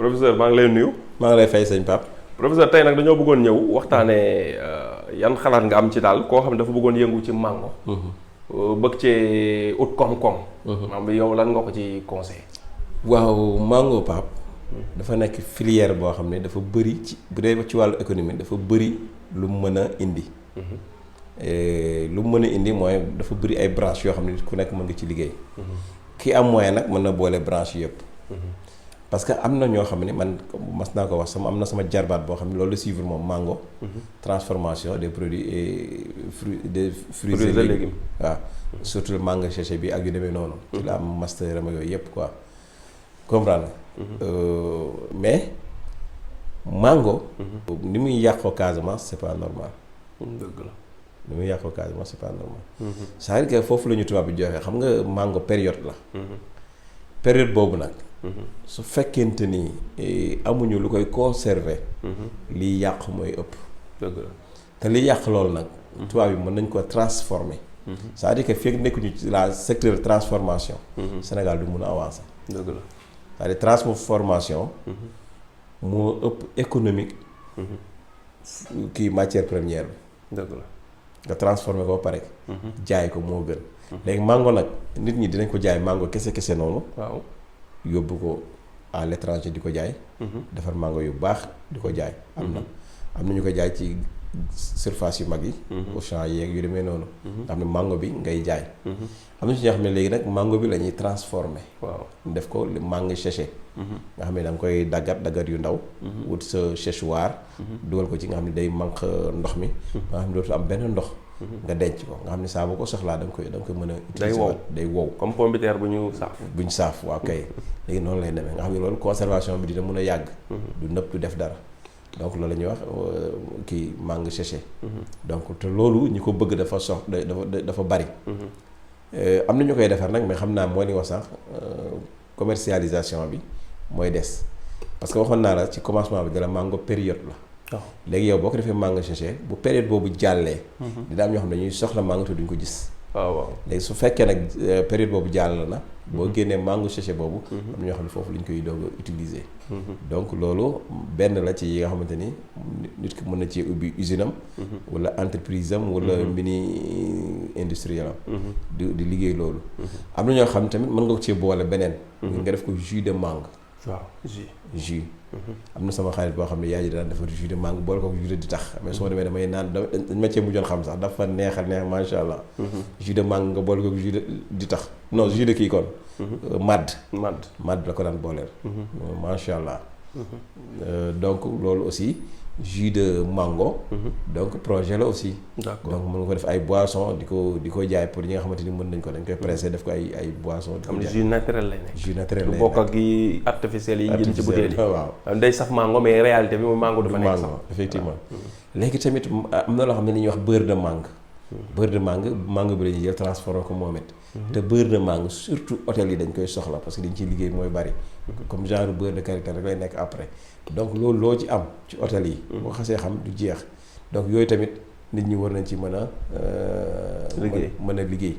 professeur maa ngi lay nuyu. maa ngi lay fay sëñ Pape. professeur tey nag dañoo bëggoon ñëw waxtaanee yan xalaat nga am ci daal koo xam ne dafa bëggoon yëngu ci mango. bëgg cee ut koom-koom. maanaam yow lan nga ko ci conseil. waaw mango Pape. dafa nekk filière boo xam ne dafa bëri ci bu dee ci wàllu économie dafa bëri lu mu mën a indi. lu mu mën a indi mooy dafa bëri ay branches yoo xam ne ku nekk mën nga ci liggéey. ki am moyen nag mën na boole branche yëpp. parce que am na ñoo xam ne man mas naa ko wax am na sama jarbaat boo xam ne loolu la suivre moom mango. transformation des produits et fruits et légumes waaw surtout mango séché bi ak yu demee noonu. ci la am master am yooyu yëpp quoi comprendre mais mango. ni muy yàqoo Casamance c'est pas normal. dëgg la. ni muy yàqoo Casamance c'est pas normal. c'est-à-dire que foofu la ñu tubaab bi joxe xam nga mango période la. période boobu nag. su fekkente ni amuñu lu koy conserver. liy yàq mooy ëpp. dëgg la te liy yàq loolu nag. tubaab bi mën nañ ko transformer. c'est-à-dire que fekk nekkuñu ci la secteur de transformation. Sénégal du mun a avancer. dëgg la c'est-à-dire transformation. moo ëpp économique. kii matière première bi. dëgg la nga transformer ko ba pare. jaay ko moo gën. léegi mango nag nit ñi dinañ ko jaay mango kese noonu. waaw yóbbu ko à l'étranger di ko jaay. defar mango yu baax di ko jaay. am na ñu ko jaay ci surface yu mag yi. Auchan yeeg yu demee noonu. nga xam ne mango bi ngay jaay. am na ci ñoo xam ne léegi nag mango bi la ñuy transformer. waaw def ko mango séché. nga xam ne da nga koy daggat yu ndaw. wut sa séchoir. dugal ko ci nga xam ne day manque ndox mi. nga xam ne dootul am benn ndox. nga denc ko nga xam ne saa boo ko soxlaa da nga koy mën a. utiliser day wow comme pomme de terre bu ñu saaf. bu ñu saaf waaw kay léegi noonu lay demee nga xam ne loolu conservation bi dina mën a yàgg. du nëpp du def dara. donc loolu la ñuy wax kii mangue séché. donc te loolu ñi ko bëgg dafa dafa bari. am na ñu koy defar nag mais xam naa moo li wax sax commercialisation bi mooy des parce que waxoon naa la ci commencement bi de la mango période la. léegi yow boo ko defee mango séché bu période boobu jàllee. dina am ñoo xam ne ñuy soxla mango te duñ ko gis. waaw léegi su fekkee nag période boobu jàll na. boo génnee mango séché boobu. am na ñoo xam ne foofu lañ koy doog a utiliser. donc loolu benn la ci yi nga xamante ni nit ki mën na ci ubbi usine am. wala entreprise am wala mini industriel am. di liggéey loolu. am na ñoo xam tamit mën nga ko ci boole beneen. nga def ko jus de mangue. waaw jus. am na sama xarit boo xam ne yaay ji daan defar jus de mangue boole ko jus de di tax mais su ma demee damay naan dañ ma cee mujjoon xam sax dafa neex macha allah. jus de mangue nga boole ko jus de di tax non jus de kii kon. madd la ko daan booleel. macha allah. donc loolu aussi jus de mango. donc projet la aussi. d'accord donc mën nga ko def ay boissons di ko jaay pour ñi nga xamante ni mën nañ ko dañ koy pressé def ko ay boissons. di ko jaay jus naturel lay nekk. jus naturel lay nekk bokk ak yi artificiel yi jël ci butéel yi. waaw day sax mango mais réalité bi mooy mango dafa nekk sax. mango effectivement. léegi tamit am na loo xam ne li ñuy wax beurre de mangue. beurre de mangue bi la ñuy jël transformé ko moom it. te beurre de mangue surtout hôtel yi dañ koy soxla parce que dañ ciy liggéey mooy bari. comme genre beurre de karité rek lay nekk après. donc loolu loo ci am ci hôtel yi. boo xasee xam du jeex. donc yooyu tamit nit ñi war nañ ci mën a. liggéey.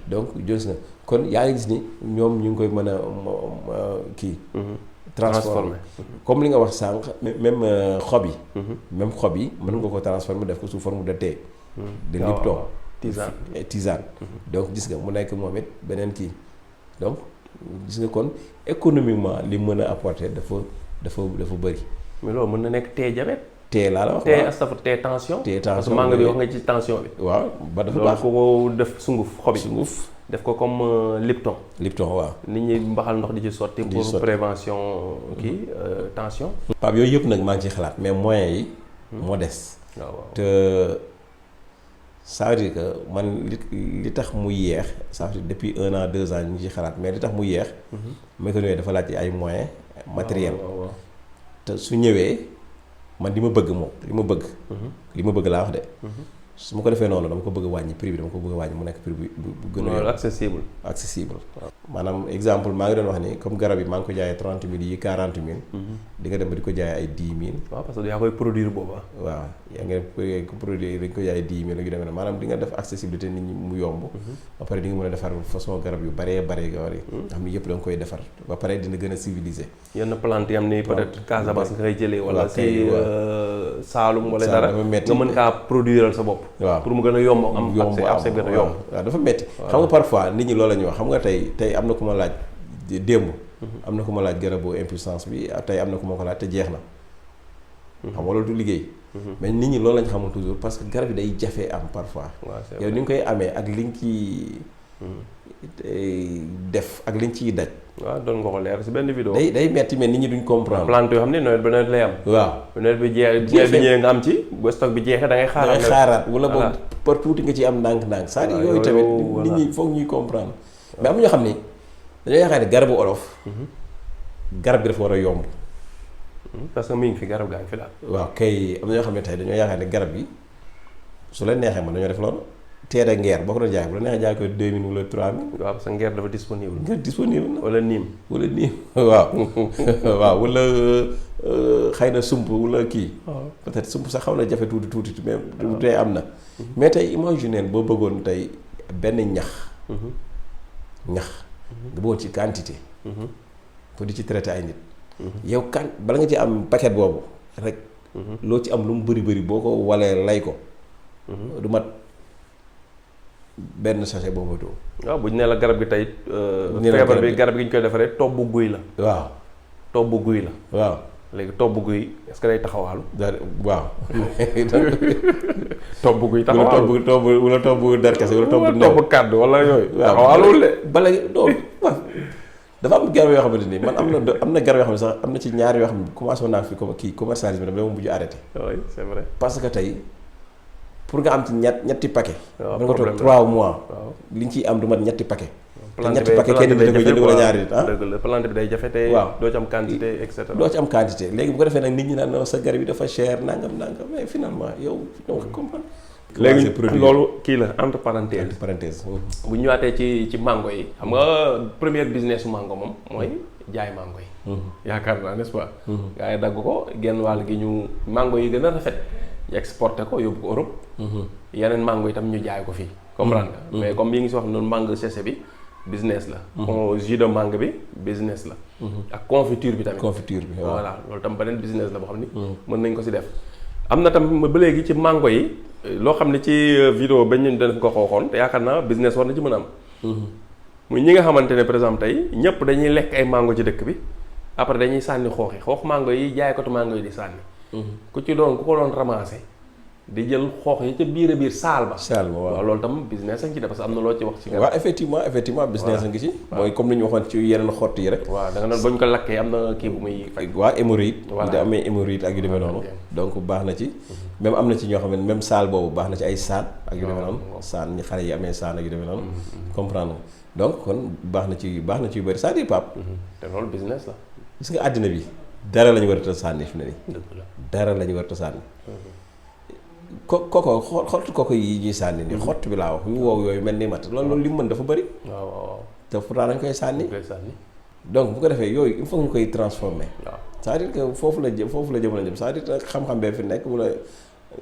donc gis nga kon yaa ngi gis ni ñoom ñu ngi koy mën a kii. transformer comme li nga wax sànq même xob yi. même xob yi mën nga ko transformer def ko sous forme de thé. de Lipton tisane. donc gis nga mu nekk moom it beneen kii donc gis nga kon économiquement li mën a apporter dafa bëri. mais loolu mën na nekk thé diabète. thé laa la wax thé astafur thé tension. parce que mango bi wax nga ci tension bi. waaw ba dafa baax loolu ko def sunguf xob yi. sunguf def ko comme Lipton. waaw. nit ñi mbaxal ndox di ci sotti. pour prévention kii tension. Pape yooyu yëpp nag maa ngi ciy xalaat mais moyens yi. moo des. waaw te ça veut dire que man li tax mu yeex ça veut dire depuis 1 an 2 ans ñu ngi ciy xalaat mais li tax mu yeex. mécanisme dafa laaj ay moyens matériels. te su ñëwee man li ma bëgg laa wax de. su ma ko defee noonu dama ko bëgg a wàññi prix bi dama ko bëgg a wàññi mu nekk prix bu gën a accessible maanaam exemple maa ngi doon wax ni comme garab yi maa ngi ko jaayee 30 000 yi 40 000 di nga dem ba di ko jaayee ay 10 000 waaw parce que yaa koy produire booba waaw yaa ngi ko produire dañ ko jaayee 10 000 la yu demee noonu maanaam di nga def accessibilité nit ñi mu yomb ba pare di nga mën a defar façon garab yu baree baree gawar yi nga xam ne yëpp da nga koy defar ba pare dina gën a civilisé yenn plante yi am ni peut-être Casamance nga koy jëlee wala si Saalum wala dara nga mën kaa produire sa bopp waaw pour mu gën a yomb am accès gën a yomb waaw dafa metti xam nga parfois nit ñi loolu la ñuy wax xam nga tey am na ku ma laaj démb am na ku ma laaj garabu impuissance bi tey am na ku ma ko laaj te jeex na xam nga loolu du liggéey mais nit ñi loolu lañ xamul toujours parce que garab yi day jafee am parfois yow ni nga koy amee ak li nga ciy def ak li nga ciy daj waaw doon nga ko leer si benn vidéo day metti mais nit ñi duñ comprendre plante yoo xam ne nawet ba nawet lay am waaw bu nawet bi jeex bi ñëwee nga am ci bu stock bi jeexee da ngay xaaraat wala boog par tuuti nga ci am ndànk-ndànk c'est-à-dire yooyu tamit nit ñi foog ñuy comprendre mais am ñoo xam ni dañoo yaakaar ne garabu olof garab gi dafa war a yomb parce que mi ngi fi garab gaa ngi fi daal waaw kay am na ñoo xam ne tey dañoo yaakaar ne garab gi su leen neexee man dañoo def loolu teere ngeer boo ko doon jaay bu la neexee jaay ko 2000 wala 3000 waaw parce que ngeer dafa disponible nga disponible na wala niim waaw waaw wala xëy na sump wala kii peut-être sump sax xaw na jafe tuuti mais tey am na mais tey imaginer boo bëggoon tey benn ñax nga bëggoon ci quantité pour di ci traité ay nit yow bala nga ci am paquet boobu rek loo ci am lu mu bëri boo ko walee lay ko du mat benn sachet boo moytu waaw bu ñu nee la garab gi tey feebar bi garab gi ñu koy defaree tobbu guy la waaw tobbu guy la waaw léegi tobbu guy est-ce que day taxawaalu waaw tobbu guy taxawaalu wala tobbu darkase wala tobbu kàddu wala yooyu taxawaaluwul de bala doo waaw dafa am garab yoo xamante ni man am na garab yoo xam ne sax am na ci ñaar yoo xam ne commencé woon naa fi kii commercialisme dama mujj arrêté oui c'est vrai parce que tey pour nga am ci ñetti paquet waaw nga toog 3 mois li ñu ciy am du mat ñetti paquet te ñetti paquet kenn da koy jënd wala ñaari nit dëgg la plante bi day jafe te waaw doo ci am quantité et cetera doo ci am quantité léegi bu ko defee nag nit ñi naan non sa garab yi dafa cher nangam mais finalement yow ñoo ko comprendre léegi loolu kii la entre parenthèse bu ñu ñëwaatee ci mango yi xam nga première business mango moom mooy jaay mango yi yaakaar naa n'est-ce pas gaa yi dagg ko genn wàll gi ñu mango yi gën a rafet ñu exporté ko yóbbu ko Europe yeneen mango itam ñu jaay ko fii comprendre nga mais comme yi ngi si wax noonu mango séché bi business la jus de mangue bi business la ak confiture bi tamit voilà loolu tam beneen business la boo xam ni mën nañ ko si def am na tam ba léegi ci mango yi loo xam ne ci vidéo bañ ñu def ko xooxoon te yaakaar naa business war na ci mën a am muy ñi nga xamante ne par exemple tey ñëpp dañuy lekk ay mango ci dëkk bi après dañuy sànni xoox mango yi jaaykatu mango yi di sànni ku ko doon ramasser di jël xoox yi ca biir saal ba waaw loolu tam business a ngi ci def parce que am na loo ci wax ci nga waaw effectivement business a ngi ci mooy comme ni ñu waxoon ci yeneen xott yi rek waaw da nga doon bañ ko lakkee am na kii bu muy fay waaw hémorroïde da amee hémorroïde ak yu demee noonu donc baax na ci même am na ci ñoo xam ne même saal boobu baax na ci ay saan ak yu demee noonu saan ñi xale yi amee saan ak yu demee noonu comprendre donc kon baax na ci yu bëri c'est-à-dire Pape te loolu business la gis nga àddina bi dara la ñu war a sànni fi ne nii dara la ñu war a sànni xottu koko yi ñuy sànni nii xott bi laa wax yu wow yooyu mel ni mat loolu li mu mën dafa bëri waaw te pourtant dañ koy sànni donc bu ko defee yooyu il faut ñu koy transformer c'est-à-dire que foofu la jëm c'est-à-dire que xam-xam bee fi nekk wala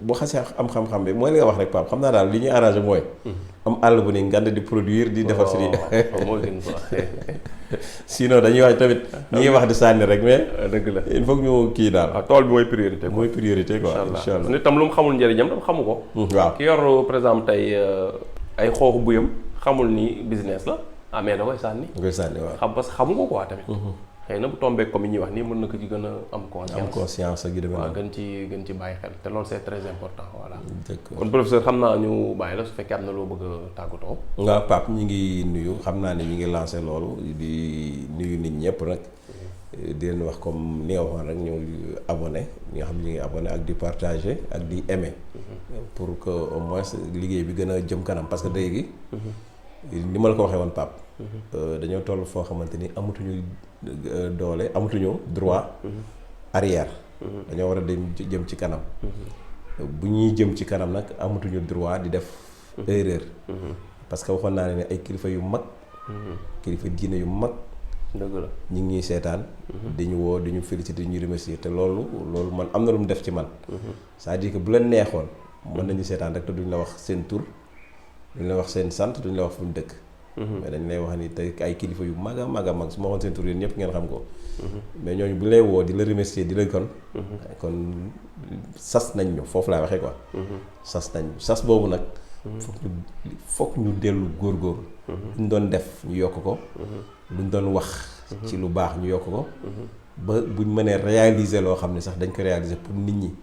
bu xasee am xam-xam bi mooy li nga wax rek Pape xam naa daal li ñuy arrangé mooy am àll bu ni ngand di produire di defar si sinon dañuy wax tamit ñi ngi wax di sànni rek mais dëgg la il faut que ñu kii daal tool bi mooy priorité quoi incha allah nit tam lu mu xamul njëriñam tam xamu ko waaw ki yor par exemple tey ay xooxu buyam xamul ni business la mais da koy sànni waaw xam parce que xamu ko quoi tamit xëy na bu tombé comme yi ñuy wax nii mën na ko ci gën a am conscience ak yu demee waaw gën ci bàyyi xel te loolu c'est très important voilà kon professeur xam naa ñu bàyyi la su fekkee am na loo bëgg a tàggatoo waaw Pape ñu ngi nuyu xam naa ne ñu ngi lancé loolu di nuyu nit ñëpp rek di leen wax comme ni nga waxoon rek ñu abonné ñi nga xam ne ñu ngi abonné ak di partager ak di aimer pour que au moins liggéey bi gën a jëm kanam parce que léegi ni ma la ko waxee woon Pape dañoo toll foo xamante ni amatuñu doole amatuñu droit arrière dañoo war a dem jëm ci kanam bu ñuy jëm ci kanam nag amatuñu droit di def erreur. parce que waxoon naa ne ay kilifa yu mag. kilifa diine yu mag. dëgg la ñu ngi ñuy seetaan. di ñu woo di ñu féliciter di ñu remercier te loolu man am na lu mu def ci man. c'est-à-dire que bu leen neexoon. mën nañu seetaan rek te duñ la wax seen tur duñ la wax seen sant duñ la wax fu ñu dëkk. mais dañ lay wax ni tey ay kilifa yu mag a mag a mag su ma waxoon seen tur yéen ñëpp ngeen xam ko. mais ñooñu bu lay woo di la remercier di la kon sas nañ ñu foofu laay waxee quoi. sas nañ sas boobu nag. foog ñu dellu góorgóorlu. luñ doon def ñu yokk ko. luñ doon wax. ci lu baax ñu yokk ko. ba buñ mënee réaliser loo xam ne sax dañ ko réaliser pour nit ñi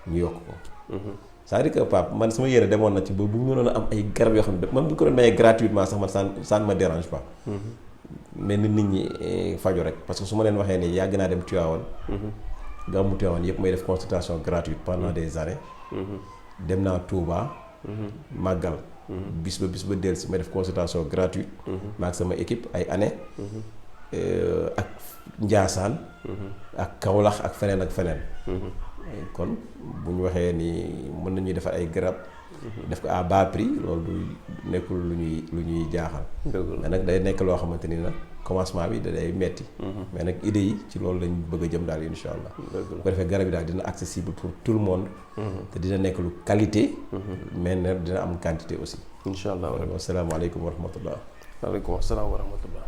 ñu yokk ko. c'est-à-dire que Pape man sama yéene demoon na ci ba bu ñu mënoon a am ay garab yoo xam ne même bu ñu ko doon mayee gratuitement sax man ça ne me dérange pas. mais nit ñi faju rek parce que su ma leen waxee ni yàgg naa dem Tivaouane. gàmmu Tivaouane yëpp may def consultation gratuite pendant des années. dem naa Touba. màggal. bis ba dellu si may def consultation gratuite. maag sama équipe ay année. ak Njaasaan. ak Kaolack ak feneen ak feneen. kon bu ñu waxee ni mën nañuy defar ay garab. def ko à bas prix loolu du nekkul lu ñuy jaaxal. mais nag day nekk loo xamante ni nag commencement bi day metti mais nag idée yi ci loolu lañ bëgg a jëm daal insha allah. bu ko defee garab yi daal dina accessible pour tout le monde. te dina nekk lu qualité. mais nag dina am quantité aussi. insha allah. asalaamaaleykum wa rahmatullah. waaleykum salaam wa rahmatullah.